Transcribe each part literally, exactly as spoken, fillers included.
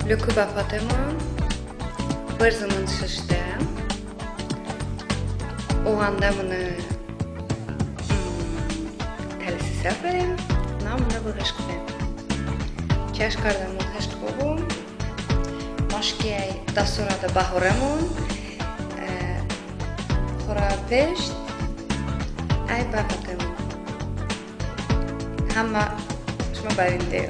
Loku bəpatemon, bırzımon şıştə. Oğandəmone, ım, təlisi sə bırim, namone bıhışk bim. Çəş kardəmon hışk bıbum. Maşkiyəy da sonradə bəhoremon, e, xora peşt əy bəpatemon. Həmmə şımə bəvinde.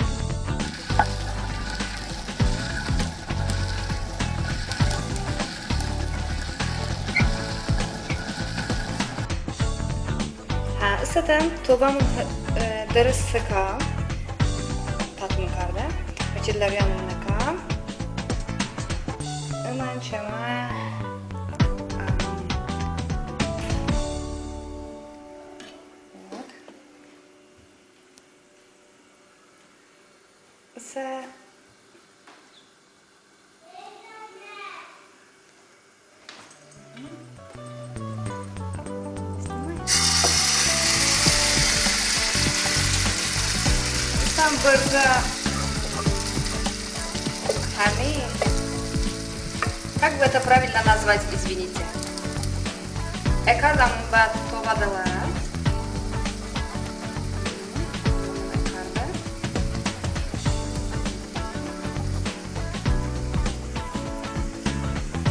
Hə, ısətən tovəmon, e, dırıst sıka, patmon kardə, ıcılləryəmon nıka. Imən çəmə, əm, вот. Isə Isəm bırzə həmi. Как бы это правильно назвать, извините. Ekardəmon bə tovə dılə.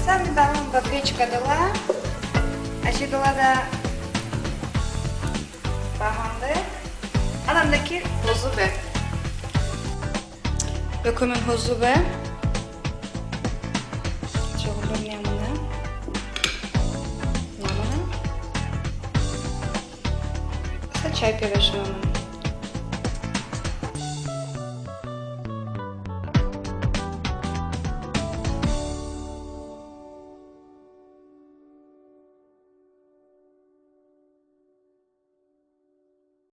Sə əmə bəmon bə peçkə dılə. Əçəy dılədə bəmande. Ədəm de ki, hozı be. Lokumon hozı be. Çəy bıbinəmone. Nəmone. Isə çəy pebəşməmone.